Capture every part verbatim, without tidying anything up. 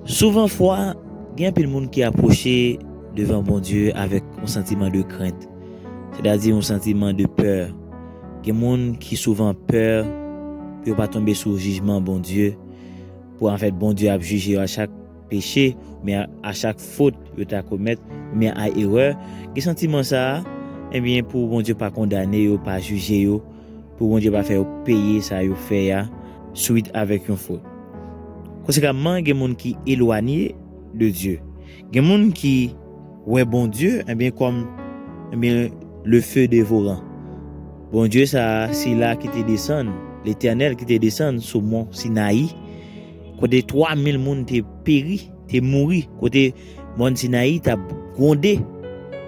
Souvan fwa, gen anpil moun ki apwoche devan Bondye avèk yon santiman de krent, sètadi yon santiman de pè. Gen moun ki souvan pè pou yo pa tonbe sou jijman Bondye, pou anfèt Bondye ap jije yo a chak peche, oubyen a, a chak fot yo ta komèt, oubyen a erè. Gen santiman sa a, ebyen, pou Bondye pa kondane yo, pa jije yo, pou Bondye pa fè yo peye sa yo fè a, swit avèk yon fot. Konsekanman, gen moun ki elwanye de Dye. Gen moun ki wè Bondye, ebyen, kòm, ebyen, le feu dévorant. Bondye sa a, sila ki te desann, Letènèl ki te desann sou mòn Sinayi, kote twa mil moun te peri, te mouri, kote mòn Sinayi t ap gwonde,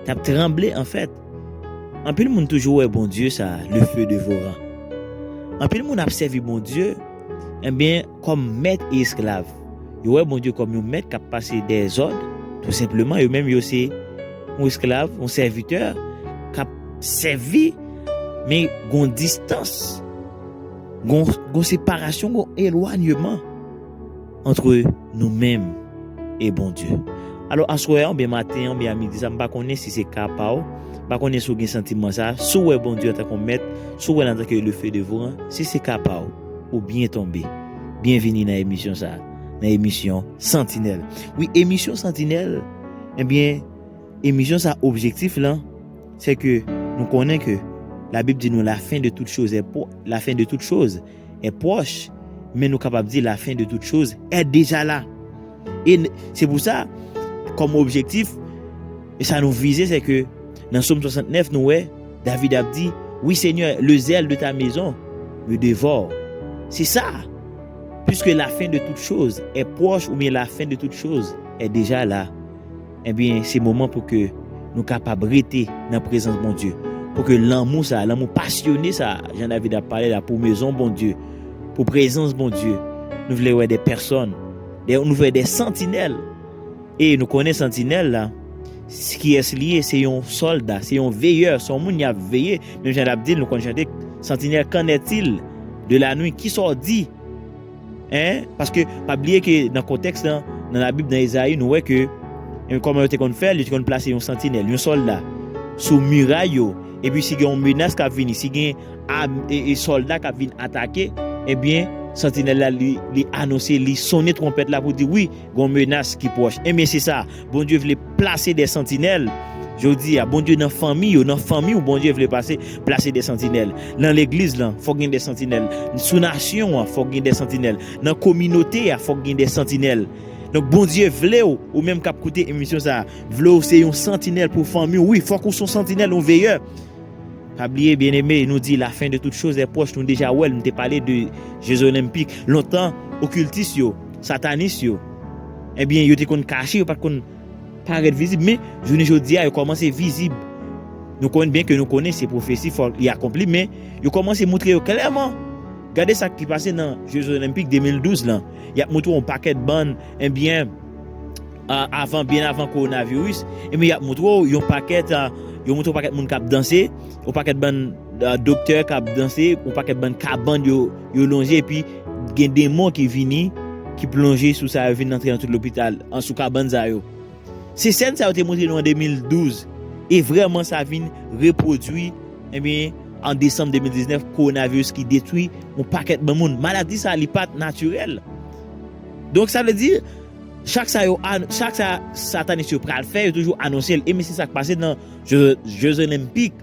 t ap tranble, anfèt. Anpil moun toujou wè Bondye sa a, le feu dévorant. Anpil moun ap sèvi Bondye, ebyen, kòm mèt e esklav. Yo wè Bondye kòm yon mèt k ap pase dèzòd, tou senpleman, yo menm yo se yon esklav, yon sèvitè, k ap sèvi, men gon distans, gon, gon separasyon, gon elwanyman antre nou menm e Bondye. Alò, aswè an, oubyen maten an, oubyen a midi sa, m pa konnen si se ka pa w, m pa konnen si w gen santiman sa, si w wè Bondye antanke yon mèt, si w wè l antanke le feu dévorant, si se ka pa w, ou byen tonbe. Byenvini nan emisyon sa, nan emisyon Santinèl. Wi, emisyon Santinèl, ebyen, emisyon sa, objektif lan, se ke nou konnen ke Labib di nou, la fin de toutes choses est pro-, la fin de toutes choses est proche, men nou kapab di, la fin de toutes choses est déjà là. E n-, se pou sa, kòm objektif, e sa nou vize, se ke nan Sòm swasantnèf, nou wè, David ap di, oui, Seigneur, le zèle de ta maison me dévore. Se sa. Puisque la fin de toutes choses est proche, oubyen la fin de toutes choses est déjà là, ebyen, se moman pou ke nou kapab rete nan prezans Bondye. Pou ke lanmou sa, lanmou pasyone sa, jan David ap pale la, pou mezon Bondye, pou prezans Bondye, nou vle wè de pèsòn, de, nou vle de santinèl. E nou konnen santinèl la, s-, kiyès li ye? Se yon sòlda, se yon veyè, se yon moun y ap veye. Menm jan l ap di l, nou konn chante, santinèl, qu'en est-il de la nuit? Kisa w di? Hein? Paske, pa bliye ke nan kontèks lan, nan Labib, nan Ezayi, nou wè ke, e, kòman yo te konn fè l, yo te konn plase yon santinèl, yon sòlda, sou miray yo. Epi si gen yon menas k ap vini, si gen am-, e, e sòlda k ap vin atake, ebyen, santinèl la, li, li anonse, li sonnen twonpèt la pou di, wi, gon menas ki pwòch. Ebyen, se sa. Bondye vle plase de santinèl. Jodi a, Bondye nan fanmi yo, nan fanmi w, Bondye vle pase, plase de santinèl. Nan legliz lan, fòk gen de santinèl. Sou nasyon an, fòk gen de santinèl. Nan kominote a, fòk gen de santinèl. Donk, Bondye vle w, ou menm k ap koute emisyon sa a, vle w se yon santinèl pou fanmi w. Wi, fòk ou se yon santinèl, yon veyè. Pa bliye, byeneme, nou di, la fin de toutes choses est proche, nou deja wè l, nou te pale de Jeux Olympiques. Lontan, okiltis yo, satanis yo, ebyen, yo te konn kache, yo pa t konn parèt vizib, men jounen jodi a, yo kòmanse vizib. Nou konnen, byen ke nou konnen se pwofesi, fòk li akonpli, men yo kòmanse moutre yo klèman. Gade sa ki pase nan Jeux Olympiques de mil douz lan. Y ap moutre yon pakèt bann, ebyen, a, avan, byen avan kowonaviris, ebyen, y ap moutre w yon pakèt, a, yo moutre yon pakèt moun k ap danse, yon pakèt bann, a, doktè k ap danse, yon pakèt bann kabann yo, yo lonje, epi gen demon ki vini, ki plonje sou sa, yo vin antre nan tout lopital, an, sou kabann sa yo. Se sèn sa yo te moutre nou an de mil douz, e vrèman sa vin repwodui, ebyen, an desanm de mil diznèf, kowonaviris ki detwi yon pakèt bann moun. Maladi sa, li pa t natirèl. Donk, sa vle di, chak sa yo an-, chak sa satanis yo pral fè, yo toujou anonse l. E men se sa k pase nan Jeux, Jeux Olympiques.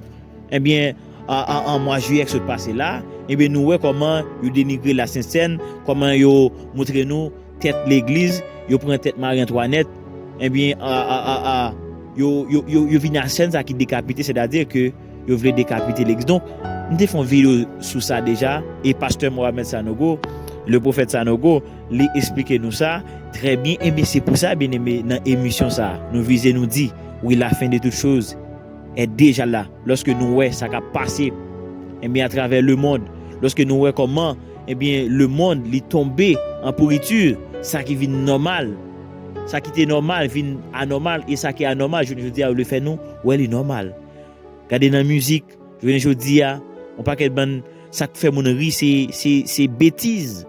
Ebyen, an, an, an mwa jiyè k sot pase la, ebyen, nou wè kòman yo denigre Lasent Sèn, kòman yo moutre nou tèt legliz, yo pran tèt Mari Antwanèt, ebyen, a, a, a, a, yo, yo, yo, yo vin a sèn sa ki dekapite, sètadi ke yo vle dekapite legliz. Donk, m te fè yon videyo sou sa deja, e pastè Mohamed Sanogo, le pwofèt Sanogo, li eksplike nou sa trè byen. Ebyen, se pou sa, byeneme, nan emisyon sa, nou vize nou di, wi, la fin de toutes choses est déjà là. Lòske nou wè sa k ap pase, ebyen, atravè lemonn, lòske nou wè kòman, ebyen, lemonn, li tonbe an pouriti, sa ki vin nòmal, sa ki te nòmal vin anòmal, e sa ki anòmal, jounen jodi a, yo vle fè nou wè li nòmal. Gade nan mizik, jounen jodi a, yon pakèt bann, sa k fè moun ri, se, se, se betiz.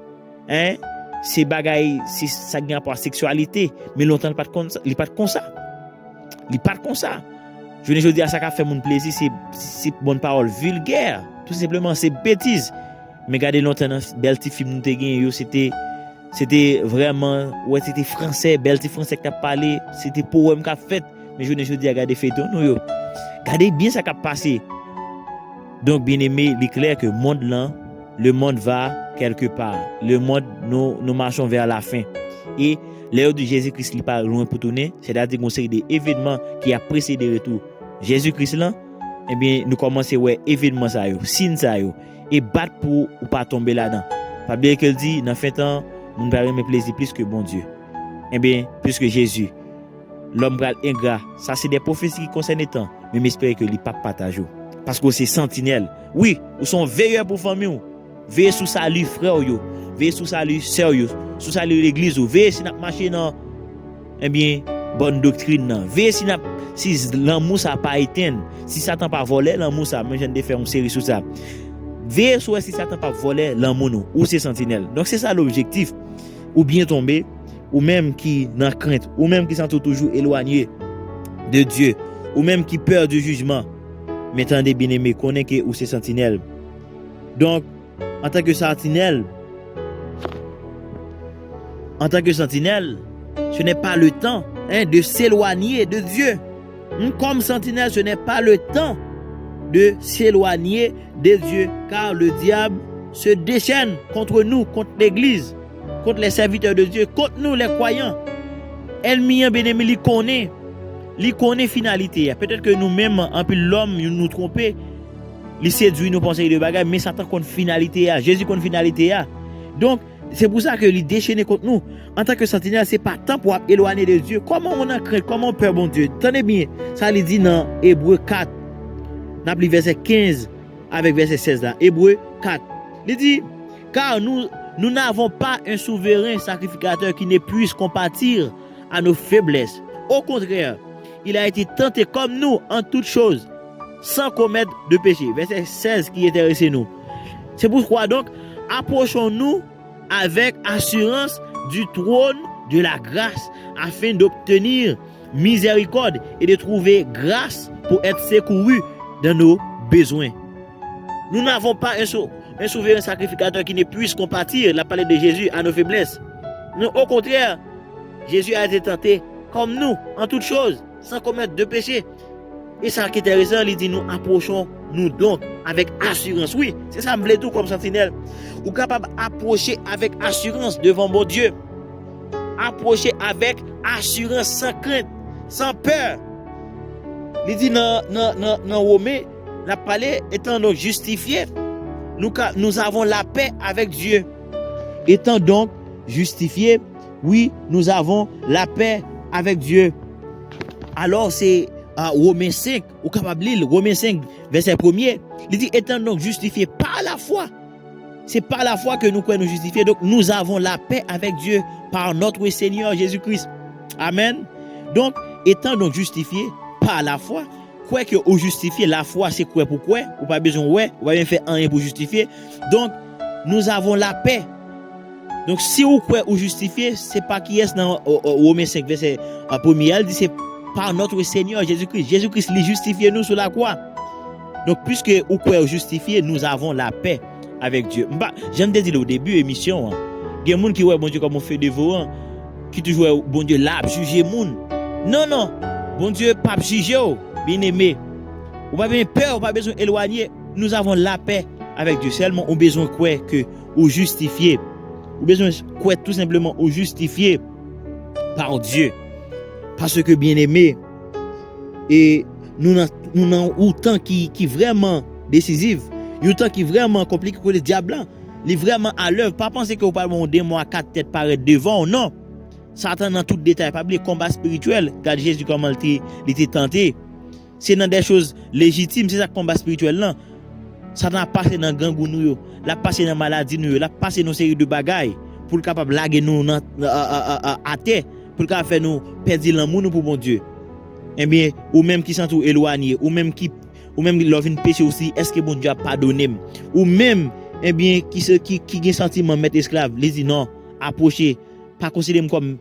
Hein? se bagay, se sa gen rapò a seksyalite. Men lontan, li pa t konn sa, li pa t konsa. Li pa t konsa. Jounen jodi a, sa k ap fè moun plezi, se, se bann pawòl vilgè. Tou senpleman, se betiz. Men gade lontan nan bèl ti fim nou te genyen yo, se te, se te vrèman, ou wè, se te fransè, bèl ti fransè k t ap pale, se te powèm k ap fèt. Men jounen jodi a, gade feyton nou yo. Gade byen sa k ap pase. Donk, byeneme, li klè ke mond lan, le monde va quelque part. Le monde, nous, nous marchons vers la fin. E lè yo di Jezi Kris li pa lwen pou tounen, sètadi gon seri de evènman ki ap presede retou Jezi Kris lan, ebyen, nou kòmanse wè evènman sa yo, siy sa yo, e bat pou ou pa tonbe ladan. Pa bliye ke l di, nan fen tan, moun pral renmen plezi plis ke Bondye. Ebyen, plis ke Jezi. Lòm pral engra. Sa se de pwofesi ki konsène tan, men m espere ke li p ap pataje w. Paske w se santinèl. Wi, ou se yon veyè pou fanmi w. Veye sou sali frè w yo. Veye sou sali sè w yo. Sou sali legliz ou. Veye si n ap mache nan, ebyen, bòn doktrin nan. Veye si n ap, si lanmou sa pa etenn. Si Satan pa vòlè lanmou sa. Men jan n te fè yon seri sou sa. Veye sou wè si Satan pa vòlè lanmou nou. Ou se santinèl. Donk se sa lobjektif. Ou byen tonbe, ou menm ki nan krent, ou menm ki santi w toujou elwanye de Dye, ou menm ki pè di jijman. Men tande, byeneme, konnen ke ou se santinèl. Donk, antanke santinèl, antanke santinèl, ce n'est pas le temps, hein, de s'éloigner de Dieu. Hmm, comme sentinelle, ce n'est pas le temps de s'éloigner de Dieu, car le diable se déchaîne contre nous, contre l'Église, contre les serviteurs de Dieu, contre nous, les croyants. Ènmi an, byeneme, li konnen, li konnen finalite a. Petèt ke nou menm, anpil lòm, nou twonpe, li sedui nou pa yon seri de bagay, men Satan konn finalite a, Jezi konn finalite a. Donk, se pou sa ke li dechene kont nou. Antanke santinèl, se pa tan pou w ap elwanye de Dye. Kòman w nan krent, kòman w pè Bondye? Tande byen, sa li di nan Ebre kat. N ap li vèsè kenz avèk vèsè sèz la. Ebre kat. Li di, car nous, nous n'avons pas un souverain sacrificateur qui ne puisse compatir à nos faiblesses. Au contraire, il a été tenté comme nous en toutes choses, sans commettre de péché. Vèsè sèz ki enterese nou. C'est pourquoi donc, approchons-nous avec assurance du trône de la grâce, afin d'obtenir miséricorde et de trouver grâce pour être secourus dans nos besoins. Nous n'avons pas un, sau- un souverain sacrificateur qui ne puisse compatir, la parole de Jésus, à nos faiblesses. Non, au contraire, Jésus a été tenté comme nous, en toutes choses, sans commettre de péché. E sa ki enteresan, li di nou apwochon nou donk avèk asirans. Wi, se sa m vle di w kòm santinèl. Ou kapab apwoche avèk asirans devan Bondye. Apwoche avèk asirans, san krent, san pè. Li di nan, nan, nan, nan Women, l ap pale, étant donc justifiés, nous, nous avons la paix avec Dieu. Étant donc justifiés, oui, nous avons la paix avec Dieu. Alò, se, ah, Women senk, ou kapab li l, Women senk, vèsè premye, li di, étant donc justifiés par la foi. Se pa lafwa ke nou kwè nou jistifye. Donk, nous avons la paix avec Dieu par notre Seigneur Jésus-Christ. Amen. Donk, étant donc justifiés par la foi, kwè ke ou jistifye, lafwa se kwè pou kwè, ou pa bezwen wè, ou pa bezwen fè anyen pou jistifye. Donk, nous avons la paix. Donk, si ou kwè ou jistifye, se pa kiyès nan, o, o, Women senk vèsè, a, premye a, li di se par notre Seigneur Jésus-Christ. Jezi Kris, li jistifye nou sou lakwa. Donk, piske ou kwè ou jistifye, nous avons la paix avec Dieu. M pa, jan m te di l o debi emisyon an, gen moun ki wè Bondye kòm yon fe devoran, ki toujou wè Bondye la ap jije moun. Non, non, Bondye p ap jije w, byeneme. Ou pa bezwen pè, ou pa bezwen elwanye. Nous avons la paix avec Dieu. Sèlman, ou bezwen kwè ke ou jistifye. Ou bezwen kwè tou senpleman ou jistifye par Dieu. Paske, byeneme, e nou nan, nou nan yon tan ki, ki vrèman desizif, yon tan ki vrèman konplike kote dyab lan, li vrèman alèv. Pa panse ke ou pral wè yon demon a kat tèt parèt devan w, non. Satan nan tout detay. Pa bliye konba espirityèl. Gade Jezi kòman li te, li te tante. Se nan de choz lejitim, se sa k konba espirityèl lan. Satan ap pase nan grangou nou yo, l ap pase nan maladi nou yo, l ap pase nan yon seri de bagay pou l kapab lage nou nan, a, a, a, a, atè, pou l kapab fè nou pèdi lanmou nou pou Bondye. Ebyen, ou menm ki santi w elwanye, ou menm ki, ou menm lè w vin peche w si, èske Bondye ap padone m? Ou menm, ebyen, ki se, ki, ki gen santiman mèt esklav, li di non, apwoche, pa konsidere m kòm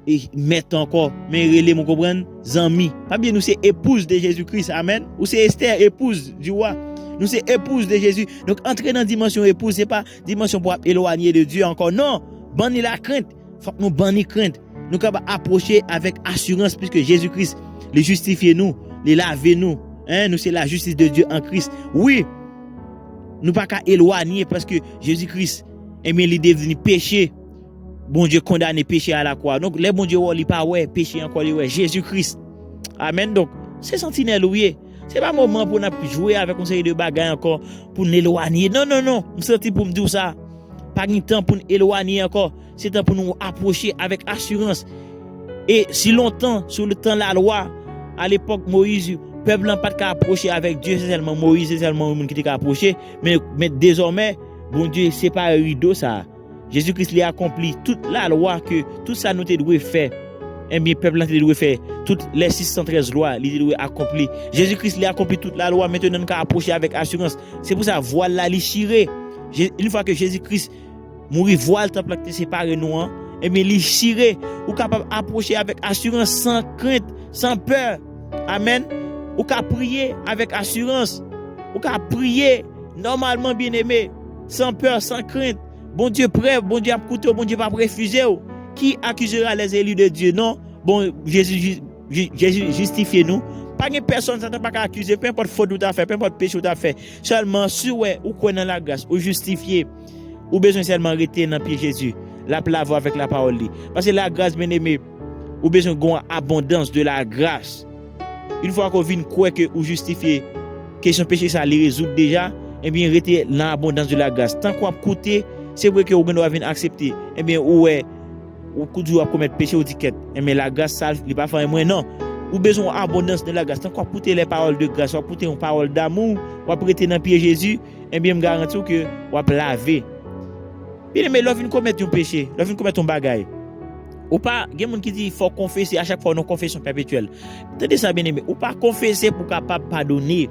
e, mèt ankò, men rele m, ou konprann, zanmi. Pa bliye, nou se épouse de Jésus-Christ. Amèn. Ou se Esther, épouse du roi. Nou se épouse de Jésus. Donk, antre nan dimansyon épouse, se pa dimansyon pou ap elwanye de Dye ankò. Non. Banni lakrent. Fòk nou banni krent. Nou kapab apwoche avèk asirans, piske Jezi Kris, li jistifye nou, li lave nou. Hein, nou se la justice de Dieu en Christ. Wi, nou pa ka elwanye paske Jezi Kris, ebyen, li devni peche. Bondye kondane peche a lakwa. Donk, lè Bondye wè w, li pa wè peche ankò, li wè Jezi Kris. Amèn. Donk, se santinèl ou ye. Se pa moman pou n ap jwe avèk yon seri de bagay ankò, pou n elwanye. Non, non, non. M santi pou m di w sa. Pa gen tan pou n elwanye ankò. Se tan pou nou apwoche avèk asirans. E si lontan, sou le tan lalwa, a lepòk Moyiz, pèp lan pa t ka apwoche avèk Dye, se sèlman Moyiz, se sèlman yon moun ki te ka apwoche. Men, men dezòmè, Bondye separe rido sa a. Jezi Kris, li akonpli tout lalwa, ke tout sa nou te dwe fè. Ebyen, pèp lan te dwe fè. Tout lè sis san trèz lwa, li te dwe akonpli. Jezi Kris, li akonpli tout lalwa. Mentnan, nou ka apwoche avèk asirans. Se pou sa, vwal la, li chire. Je-, yon fwa ke Jezi Kris mouri, vwal tanp lan ki te separe nou an, ebyen, li chire. Ou kapab apwoche avèk asirans, san krent, san pè. Amèn. Ou ka priye avèk asirans. Ou ka priye nòmalman, byeneme, san pè, san krent. Bondye prè, Bondye ap koute w, Bondye p ap refize w. Qui accusera les élus de Dieu? Non. Bon, Jezi, Jezi jistifye nou. Pa gen pèsonn Satan pa ka akize, pe enpòt fot ou ta fè, pe enpòt peche ou ta fè. Sèlman, si w wè, ou kwè nan lagras, ou jistifye, ou bezwen sèlman rete nan pye Jezi. L ap lave w avèk lapawòl li. Paske lagras, byeneme, ou bezwen gen yon abondans de lagras. Yon fwa ke w vin kwè ke ou jistifye, kesyon peche sa li rezoud deja, ebyen, rete nan abondans de lagras. Tank w ap koute, se vre ke ou gen dwa vin aksepte. Ebyen, ou wè, ou toujou ap komèt peche, ou di kèt. Ebyen, lagras sa, li pa fè anyen mwen, non. Ou bezwen yon abondans de lagras. Tank w ap koute les paroles de grâce, w ap koute yon pawòl damou, w ap rete nan pye Jezi, ebyen, m garanti w ke w ap lave. Byeneme, lè w vin komèt yon peche, lè w vin komèt yon bagay, ou pa, gen moun ki di, fò w konfese, a chak fwa w nan konfesyon pèpetyèl. Tande sa, byeneme, ou pa konfese pou w kapab padone.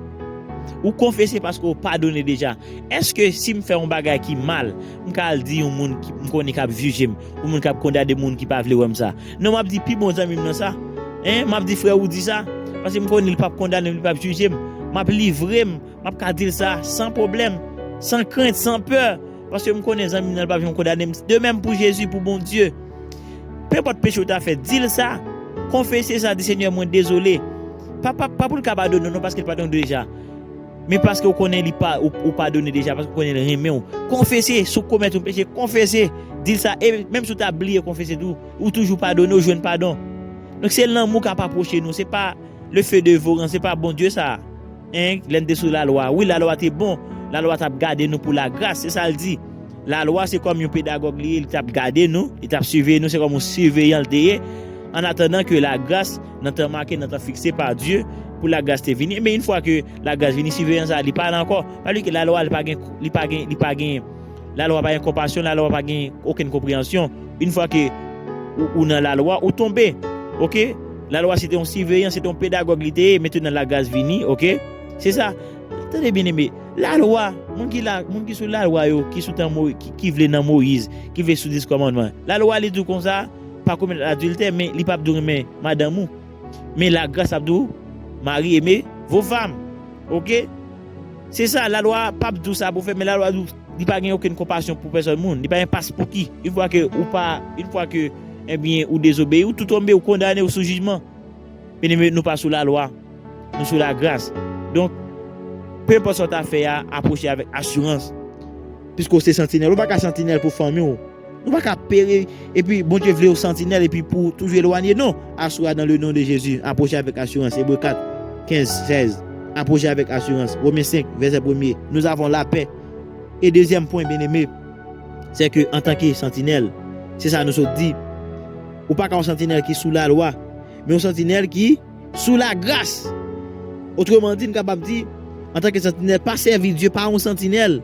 Ou konfese paske w padone deja. Èske si m fè yon bagay ki mal, m ka al di yon moun ki m konnen k ap jije m, yon moun k ap kondane moun ki pa vle wè m sa? Non, m ap di pi bon zanmi m nan sa. Hein? M ap di frè Woody sa, paske m konnen li p ap kondane m, li p ap jije m. M ap livre m, m ap ka di l sa san pwoblèm, san krent, san pè, paske m konnen zanmi m nan, l p ap janm kondane m. De menm pou Jezi, pou Bondye. Pe enpòt peche w ta fè, di l sa. Konfese sa, di, Senyè, mwen dezole. Pa, pa, pa pou l ka padone w, non, paske l padone w deja. Men paske w konnen li pa, ou, ou padone deja, paske w konnen l renmen w. Konfese, si w komèt yon peche, konfese. Di l sa, e menm si w ta bliye konfese tou, ou toujou padone, ou jwenn padon. Donk, se lanmou k ap apwoche nou, se pa le feu de Voran, se pa Bondye sa. Hein, lè n te sou lalwa. Wi, lalwa te bon. Lalwa t ap gade nou pou lagras, se sa l di. Lalwa se kòm yon pedagòg li ye, li t ap gade nou, li t ap siveye nou, se kòm yon siveyan l te ye. An atandan ke lagras, nan tan make, nan tan fikse pa Dye, pou lagras te vini. Men yon fwa ke lagras vini, siveyan sa, li pa la ankò. Pa bliye ke lalwa, li pa gen, li pa gen, li pa gen, lalwa pa gen konpasyon, lalwa pa gen okenn konpreyansyon. Yon fwa ke ou, ou nan lalwa, ou tonbe. Oke? Lalwa se te yon siveyan, se te yon pedagòg li te ye, mentnan lagras vini, oke? Se sa. Tande byeneme, lalwa, moun ki la, moun ki sou lalwa yo, ki sou tan Mo-, ki, ki vle nan Moyiz, ki vle sou dis kòmandman. Lalwa li di w konsa, pa komèt adiltè, men li p ap di w renmen madanm ou. Men lagras ap di w, mari, aimez vos femmes. Oke? Se sa, lalwa p ap di w sa pou fè, men lalwa di w, li pa gen okenn konpasyon pou pèsòn moun. Li pa gen pas pou ki. Yon fwa ke ou pa, yon fwa ke, ebyen, ou dezobeyi, ou tou tonbe, ou kondane, ou sou jijman. Byeneme, nou pa sou lalwa. Nou sou lagras. Donk, pe enpòt sa w ta fè a, apwoche avèk asirans. Piske w se santinèl. Ou pa ka santinèl pou fanmi w. Nou pa ka pere, epi Bondye vle w santinèl, epi pou toujou elwanye. Non. Aswè a, dans le nom de Jésus, apwoche avèk asirans. Ebre kat, kenz, sèz. Apwoche avèk asirans. Women senk, vèsè premye. Nous avons la paix. E dezyèm pwen, byeneme, se ke antanke santinèl, se sa nou sot di. Ou pa ka yon santinèl ki sou lalwa, men yon santinèl ki sou lagras. Otreman di, n kapab di, antanke santinèl, pa sèvi Dye pa yon santinèl,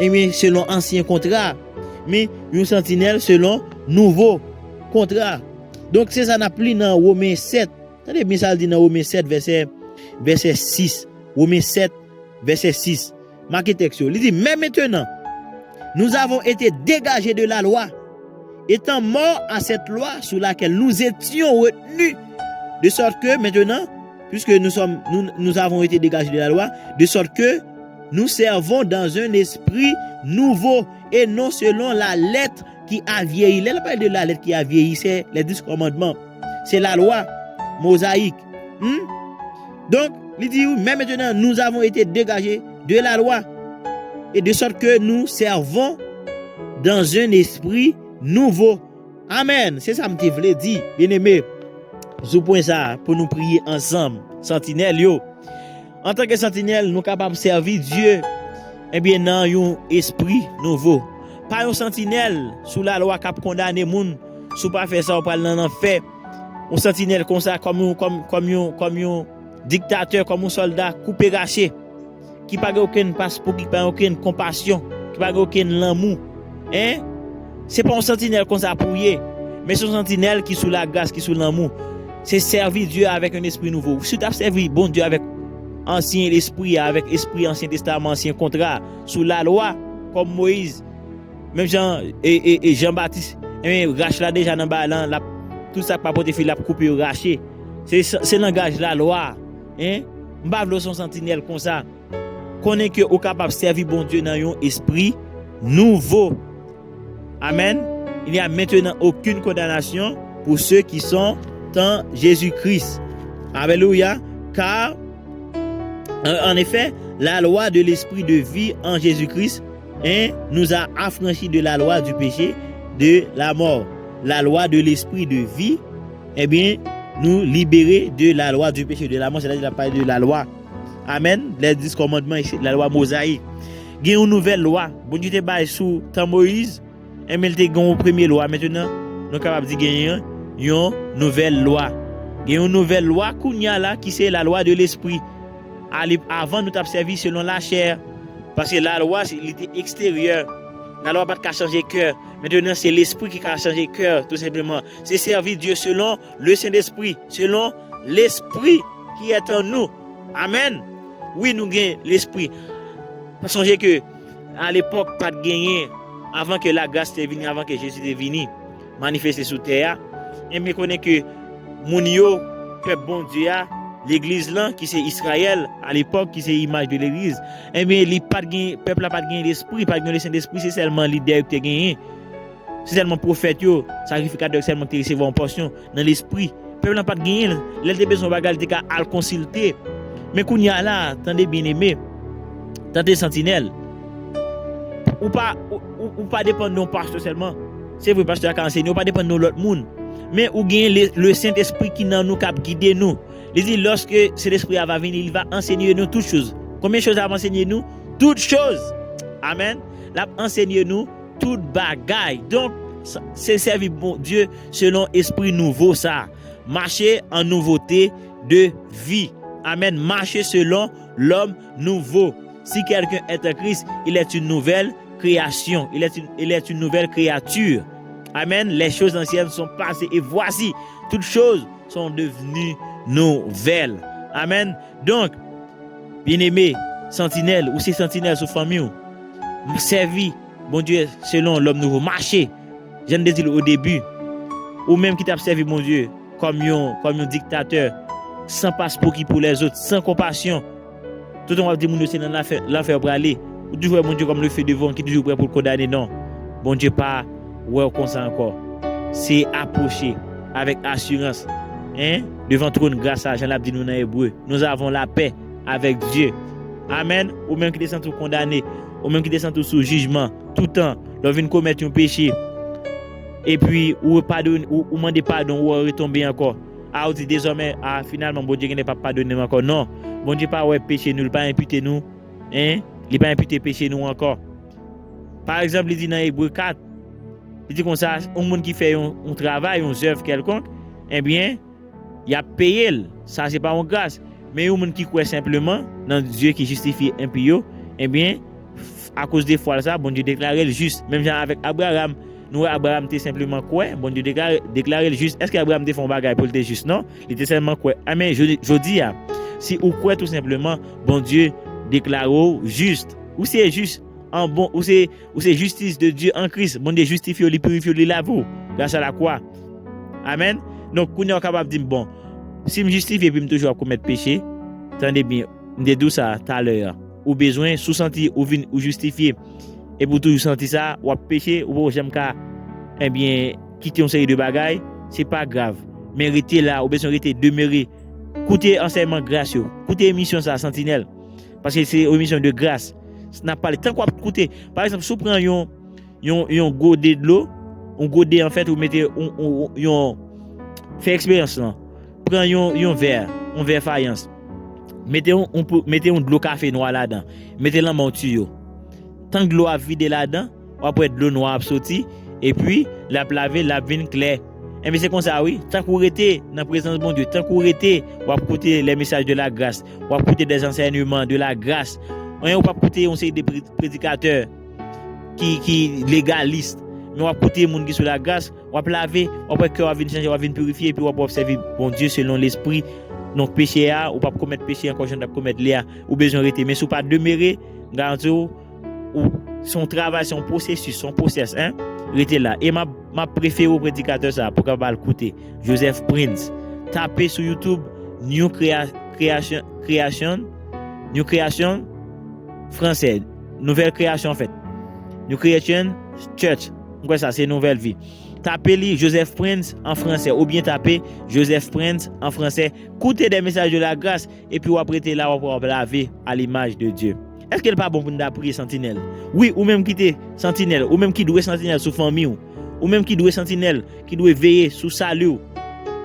ebyen, selon ansyen kontra, men yon santinèl selon nouvo kontra. Donk, se sa n ap li nan Women sèt. Tande byen sa l di nan Women sèt, vèsè, vèsè sis. Women sèt, vèsè sis. Make tèks yo. Li di, mais maintenant, nous avons été dégagés de la loi étant morts à cette loi sous laquelle nous étions retenus, de sorte que maintenant, puisque nous sommes, nous, nous avons été dégagés de la loi, de sorte que nous servons dans un esprit nouveau et non selon la lettre qui a vieilli. Lè l pale de la lettre qui a vieilli, se les dix commandements. Se lalwa mozayik. Hmm? Donk, li di, mais maintenant, nous avons été dégagés de la loi, et de sorte que nous servons dans un esprit nouveau. Amen. Se sa m te vle di, byeneme. Sou pwen sa a, pou nou priye ansanm, santinèl yo. Antanke santinèl, nou kapab sèvi Dye, ebyen, nan yon espri nouvo. Pa yon santinèl sou lalwa k ap kondane moun. Si w pa fè sa, w pral nan lanfè. Yon santinèl konsa, kòm yon, kòm, kòm yon, kòm yon diktatè, kòm yon sòlda koupe rache, ki pa gen okenn paspouki, ki pa gen okenn konpasyon, ki pa gen okenn lanmou. Hein? Se pa yon santinèl konsa pou w ye, men se yon santinèl ki sou lagras, ki sou lanmou. Se sèvi Dye avèk yon espri nouvo. Si w t ap sèvi Bondye avèk ansyen espri a, avèk espri Ansyen Testaman, ansyen kontra, sou lalwa, kòm Moyiz, menm jan e, e, e Jan Batis, ebyen, rach la deja nan ba lan, l ap, tout sa k pa pote fwi, l ap koupe yo rache. Se, se langaj lalwa, hein? M pa vle w se yon santinèl konsa. Konnen ke ou kapab sèvi Bondye nan yon espri nouvo. Amen. Il n'y a maintenant aucune condamnation pour ceux qui sont en Jésus-Christ. Alléluia. Car, en, en effet, la loi de l'esprit de vie en Jésus-Christ, hein, nous a affranchis de la loi du péché, de la mort. La loi de l'esprit de vie, ebyen, nou libere de la loi du péché, de la mort, c'est-à-dire la parole de la loi. Amen. Les dix commandements, c'est la loi mosaïque. Gen yon nouvèl lwa Bondye te bay sou tan Moyiz. Ebyen, li te gen yon premye lwa. Mentnan, nou kapab di genyen yon nouvèl lwa. Gen yon nouvèl lwa kounye a la ki se la lwa de lespri. Ale, avan, nou t ap sèvi selon lachè. Paske lalwa, se, li te eksteryè. Lalwa pa t ka chanje kè. Mentnan, se lespri ki ka chanje kè, tou senpleman. Se sèvi Dye selon le Sentespri, selon lespri ki est en nous. Amen. Wi, nou gen lespri. Sonje ke alepòk, pa t genyen, avan ke lagras te vini, avan ke Jezi te vini, manifeste sou tè a, ebyen, konnen ke moun yo, pèp Bondye a, legliz lan, ki se Izrayèl, alepòk, ki se imaj de legliz, ebyen, li pa t gen, pèp la pa t gen lespri, pa t gen le Sentespri, se sèlman lidè yo ki te genyen. Se sèlman pwofèt yo, sakrifikatè yo sèlman ki te resevwa yon pòsyon nan lespri. Pèp lan pa t genyen l. Lè l te bezwen yon bagay, li te ka al konsilte. Men kounye a la, tande, byeneme, tande, santinèl. Ou pa, ou, ou, ou pa depann de yon pastè sèlman. Se vre, pastè a ka ansenye, ou pa depann de yon lòt moun. Men ou gen le, le Sentespri ki nan nou, k ap gide nou. Li di, lorsque Saint-Esprit va venir, il va enseigner nous toutes choses. Combien de choses il va enseigner nous? Toutes choses. Amen. L ap ansenye nou tout bagay. Donk, sa, se sèvi Bondye selon espri nouvo sa. Mache an nouvote de vi. Amen. Mache selon lòm nouvo. Si quelqu'un est en Christ, il est une nouvelle création. Il est une, il est une nouvelle créature. Amen. Les choses anciennes sont passées et voici, toutes choses sont devenues nouvelles. Amen. Donk, byeneme, santinèl, ou se santinèl sou fanmi w. Sèvi Bondye selon lòm nouvo. Mache, jan m te di l o debi. Ou menm ki t ap sèvi Bondye kòm yon, kòm yon diktatè, san paspouki pou lèzòt, san konpasyon. Toutan w ap di moun yo se nan lanfè, lanfè w prale. Ou toujou wè Bondye kòm le feu devant ki toujou prè pou l kondane. Non. Bondye pa wè w konsa ankò. Se apwoche avèk asirans, hein, devan twòn gras la, jan l ap di nou nan Ebre. Nous avons la paix avec Dieu. Amen. Ou menm ki te santi w kondane, ou menm ki te santi w sou jijman, toutan, lè w vin komèt yon peche, epi ou padone, ou, ou mande padon, ou retonbe ankò. A, ou di dezòmè, a, finalman, Bondye genlè p ap padone m ankò. Non. Bondye pa wè peche nou, li pa enpite nou, hein? Li pa enpite peche nou ankò. Pa egzanp, li di nan Ebre kat, li di konsa, yon moun ki fè yon, yon travay, yon zèv kèlkonk, ebyen, y ap peye l. Sa se pa yon gras. Men yon moun ki kwè senpleman nan Dye ki jistifye enpi yo, ebyen, akoz de fwa l sa, Bondye deklare l jis. Menm jan avèk Abraram, nou wè Abraram te senpleman kwè, Bondye deklare, deklare l jis. Èske Abraram te fè yon bagay pou l te jis? Non. Li te sèlman kwè. Amen. Jodi, jodi a, si ou kwè tou senpleman, Bondye deklare w jis. Ou se jis an bon, ou se, ou se justice de Dieu en Christ. Bondye jistifye w, li pirifye w, li lave w. grâce à la croix. Amèn. Donk, kounye a w kapab di m, bon, si m jistifye epi m toujou ap komèt peche, tande byen, m te di w sa talè a. Ou bezwen, si w santi ou vin, ou jistifye, epi w toujou santi sa, w ap peche, ou poko janm ka, ebyen, kite yon seri de bagay, se pa grav. Men rete la, ou bezwen rete, demere. Koute ansèyman gras yo. Koute emisyon sa, Santinèl. Paske se emisyon de gras. N ap pale, tank w ap koute. Pa egzanp, si w pran yon, yon, yon gode dlo, yon gode, anfèt, ou mete yon, yon, yon, fè eksperyans lan. Pran yon, yon vè, yon vè fayans. Mete yon, yon, mete yon dlo kafe nwa ladan. Mete l anba yon tiyo. Tank dlo ap vide ladan, w ap wè dlo nwa ap soti, epi l ap lave, l ap vin klè. Enben, se konsa, wi. Tank ou rete nan prezans Bondye, tank ou rete, w ap koute les messages de la grâce, w ap koute des enseignements de la grâce. Ou p ap koute yon seri de pre-, predikatè ki, ki legalis, men w ap koute moun ki sou lagras, w ap lave, w ap wè kè w ap vin chanje, w ap vin pirifye, epi w ap, w ap sèvi Bondye selon lespri. Donk, peche a, ou p ap komèt peche ankò jan w t ap komèt li a. Ou bezwen rete. Men si w pa demere, m garanti w, ou, se yon travay, se yon pwosesis, se yon pwosès, en. Rete la. E m ap, m ap prefere w predikatè sa a pou w kapab al koute. Joseph Prince. Tape sou YouTube, New Crea-, Creation, Creation, New Creation, fransè, Nouvèl Kreyasyon, anfèt. New Creation Church. Mwen kwè sa, se Nouvèl Vi. Tape li, Joseph Prince, an fransè, oubyen tape Joseph Prince, an fransè. Koute des messages de la grâce, epi w ap rete la, w ap, w ap lave à l'image de Dieu. Èske l pa bon pou n ta priye, Santinèl? Wi, ou menm ki te Santinèl, ou menm ki dwe Santinèl sou fanmi w, ou menm ki dwe Santinèl, ki dwe veye sou sali w,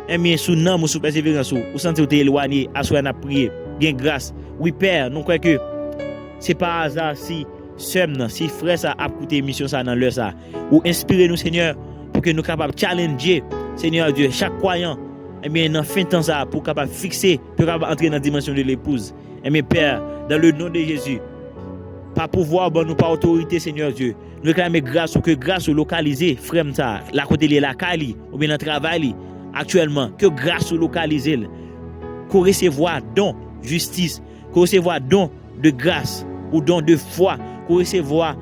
enben, sou nanm ou, sou pèseverans ou, ou santi w te elwanye, aswè a n ap priye. Gen gras. Wi, Pè, nou kwè ke se pa aza si sè m nan, si frè sa ap koute emisyon sa nan lè sa. Ou enspire nou, Senyè, pou ke nou kapab challenger, Senyè Dye, chak kwayan, enben, nan fen tan sa, pou kapab fikse, pou kapab antre nan dimansyon de l'épouse. Enben, Pè, dans le nom de Jésus, pa pouvwa w ban nou, pa otorite, Senyè Dye, nou reklame gras ou, ke gras ou lokalize frè m sa, la kote li ye, lakay li, oubyen nan travay li, aktyèlman, ke gras ou lokalize l, ke w resevwa don jistis, ke w resevwa don de gras, ou don de fwa, ke w resevwa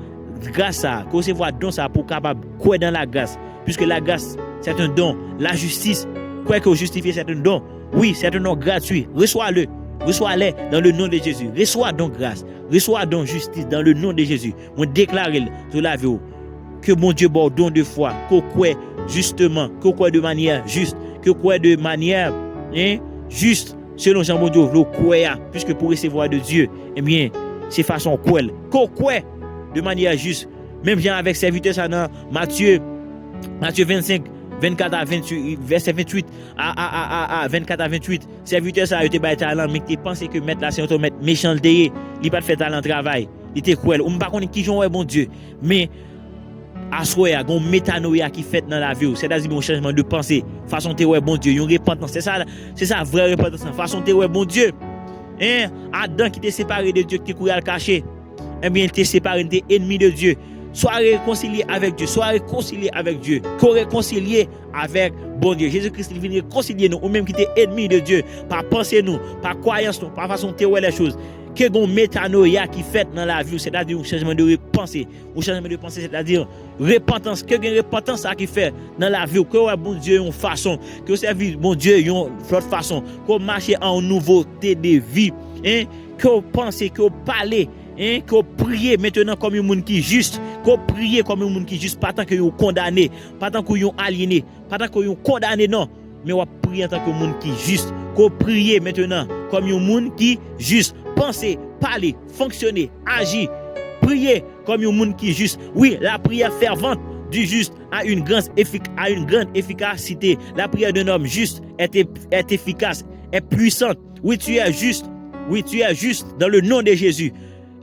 gras sa, ke w resevwa don sa pou w kapab kwè nan lagras, puisque la grâce, c'est un don, la justice, kwè ke w jistifye, c'est un don, wi, c'est un don gratuit, reçois-le, reçois-les dans le nom de Jésus, reçois don gras, reçois don jistis dans le nom de Jésus, mwen deklare l sou lavi w, ke Bondye ba w don de fwa, ke w kwè jisteman, ke w kwè de manyè jis, ke w kwè de manyè, en, jis, selon jan Bondye vle w kwè a, puisque pou resevwa de Dye, ebyen, se fason w kwè l. Ke w kwè de manyè jis, menm jan avèk sèvitè sa nan Matye, Matye vennsenk, vennkat a venntuit, vèsè venntuit a, a, a, a, a vennkat a venntuit, sèvitè sa yo te bay talan, men ki te panse ke mèt la se yon mèt mechan l te ye, li pa t fè talan travay, li te kwè l. Ou m pa konnen kijan w wè Bondye, men aswè a, gen yon metanoya ki fèt nan lavi w. Sètadi gen yon chanjman de panse. Fason w te wè Bondye, yon repantans. Se sa, se sa vrè repantans lan. Fason w te wè Bondye. En, Adan ki te separe de Dye, ki te kouri al kache. Enben, li te separe, li te enmi de Dye. Swa rekonsilye avèk Dye, swa rekonsilye avèk Dye. Ke w rekonsilye avèk Bondye. Jezi Kris, li vin rekonsilye nou. Ou menm ki te enmi de Dye, pa panse nou, pa kwayans nou, pa fason w te wè lè choz. Ke gen yon metanoya ki fèt nan lavi w, sètadi yon chanjman de re-, panse. Yon chanjman de panse, sètadi repantans. Ke gen repantans sa ki fèt nan lavi w. Ke w wè Bondye yon fason. Ke w sèvi Bondye yon lòt fason. Ke w mache an yon nouvote de vi. En? Ke w panse, ke w pale. En? Ke w priye mentenan kòm yon moun ki jis. Ke w priye kòm yon moun ki jis, pa tankou yon kondane, pa tankou yon alyene, pa tankou yon kondane, non. Men w ap priye antanke yon moun ki jis. Ke w priye mentenan kòm yon moun ki jis. Panse, pale, fonksyone, aji. Priye kòm yon moun ki jis. Wi, la prière fervente du juste a une grande effic-, a une grande efficacité. La prière d'un homme juste est, est efficace, est puissante. Wi, tu es juste. Wi, tu es juste dans le nom de Jésus.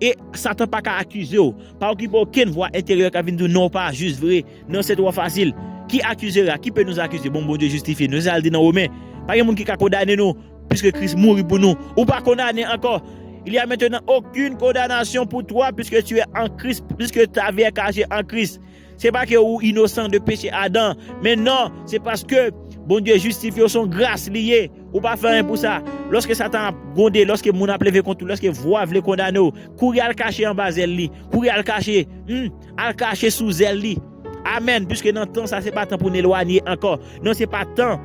E Satan pa ka akize w. Pa okipe okenn vwa enteryè k ap vin di w non, w pa jis vre. Non, se twò fasil. Qui accusera? Qui peut nous accuser? Bon, Bondye jistifye nou. Se sa l di nan Women. Pa gen moun ki ka kondane nou, puisque Christ mouri pour nous. Ou pa kondane ankò. Il y a maintenant aucune condamnation pour toi, puisque tu es en Christ, puisque ta vie est cachée en Christ. Se pa ke ou inosan de peche Adan, men non, se paske Bondye jistifye w, se yon gras li ye. Ou pa fè anyen pou sa. Lòske Satan ap gwonde, lòske moun ap leve kont ou, lòske vwa vle kondane w, kouri al kache anba zèl li. Kouri al kache, hmm, al kache sou zèl li. Amèn. Piske nan tan sa, se pa tan pou n elwanye ankò. Non, se pa tan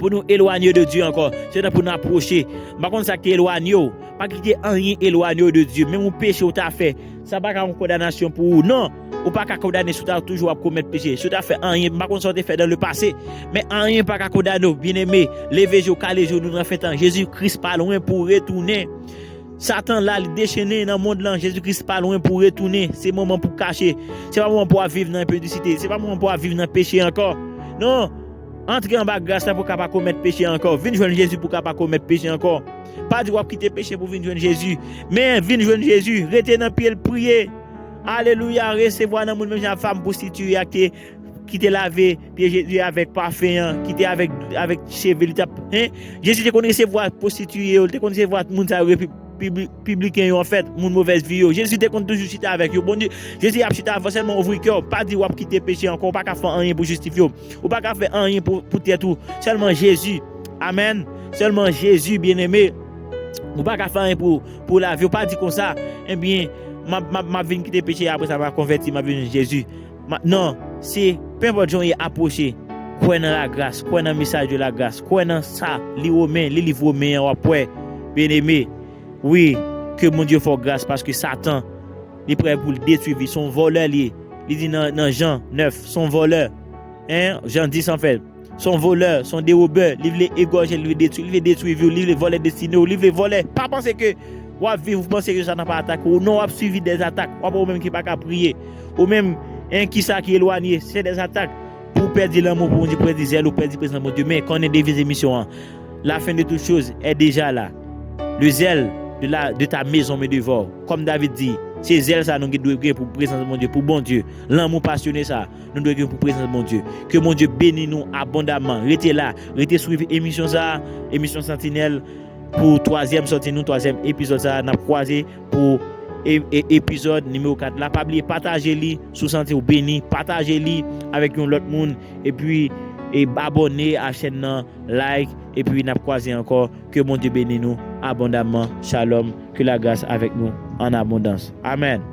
pou nou elwanye de Dye ankò. Se tan pou n apwoche. M pa konn sa k te elwanye w. Pa kite anyen elwanye w de Dye. Menm yon peche w ta fè, sa pa ka yon kondanasyon pou ou. Non, ou pa ka kondane si w ta toujou ap komèt peche. Si w ta fè anyen, m pa konn sa w te fè dans le passé, men anyen pa ka kondane w, byeneme. Leve je w, kale je w, nou nan fen tan. Jezi Kris pa lwen pou retounen. Satan la, li dechennen nan mond lan. Jezi Kris pa lwen pou retounen. Se moman pou kache. Se pa moman pou w ap viv nan enpidisite. Se pa moman pou w ap viv nan peche ankò. Non. Antre anba gras la pou w ka pa komèt peche ankò. Vin jwenn Jezi pou w ka pa komèt peche ankò. Pa di w ap kite peche pou vin jwenn Jezi. Men vin jwenn Jezi. Rete nan pye l, priye. Alelouya. Resevwa nan moun menm jan fanm pwostitiye a ki te ki te lave pye Jezi avèk pafen an, ki te avèk, avèk cheve li t ap, hein? Jezi te konn resevwa pwostitiye yo, li te konn resevwa moun sa yo, repi-, pibli-, pibliken yo, anfèt, moun movèz vi yo. Jezi te konn toujou chita avèk yo. Bondye, Jezi ap chita avè w, sèlman ouvri kè w. Pa di w ap kite peche ankò, ou pa ka fè anyen pou jistifye w. Ou pa ka fè anyen pou, pou tèt ou. Sèlman Jezi. Amèn. Sèlman Jezi, byeneme. Ou pa ka fè anyen pou, pou lavi w. Pa di konsa, ebyen, m ap, m ap, m ap vin kite peche, apre sa, m ap konvèti, m ap vin Jezi. Ma-, non, se, penpòt jan w ye, apwoche. Kwè nan lagras, kwè nan mesaj de lagras, kwè nan sa, li Women, li liv Women an, w ap wè, byeneme. Wi, ke Bondye fè w gras, paske Satan, li prè pou l detwi vi, se yon vòlè li ye. Li di nan, nan Jan nèf, se yon vòlè. Hein? Jan dis, anfèt. Se yon vòlè, se yon derobè. Li vle egòje, li vle detwi, li vle detwi vi w, li vle vòlè destine w, li vle vòlè. Pa panse ke w ap viv, ou panse ke Satan pa atake w. Non, w ap sibi dèzatak. W ap wè ou menm ki pa ka priye. Ou menm, en, ki sa ki elwanye, se dèzatak. Pou w pèdi lanmou pou Bondye, pèdi zèl ou, pèdi prezans Bondye. Men, konnen deviz emisyon an. La fin de toutes choses est déjà là. Le zèl de la, de ta maison me dévore. Kòm David di, se zèl sa nou dwe gen pou prezans Bondye, pou Bondye. Lanmou pasyone sa. Nou dwe gen pou prezans Bondye. Ke Bondye beni nou abondamman. Rete la, rete swiv emisyon sa, emisyon Santinèl, pou twazyèm sòti nou, twazyèm epizòd sa, n ap kwaze pou e, e, epizòd nimewo kat la. Pa bliye pataje li, si w santi w beni, pataje li avèk yon lòt moun, epi, e, abòne a chèn nan, like, epi n ap kwaze ankò. Ke Bondye beni nou abondamman. Shalom, ke lagras avèk nou an abondans. Amèn.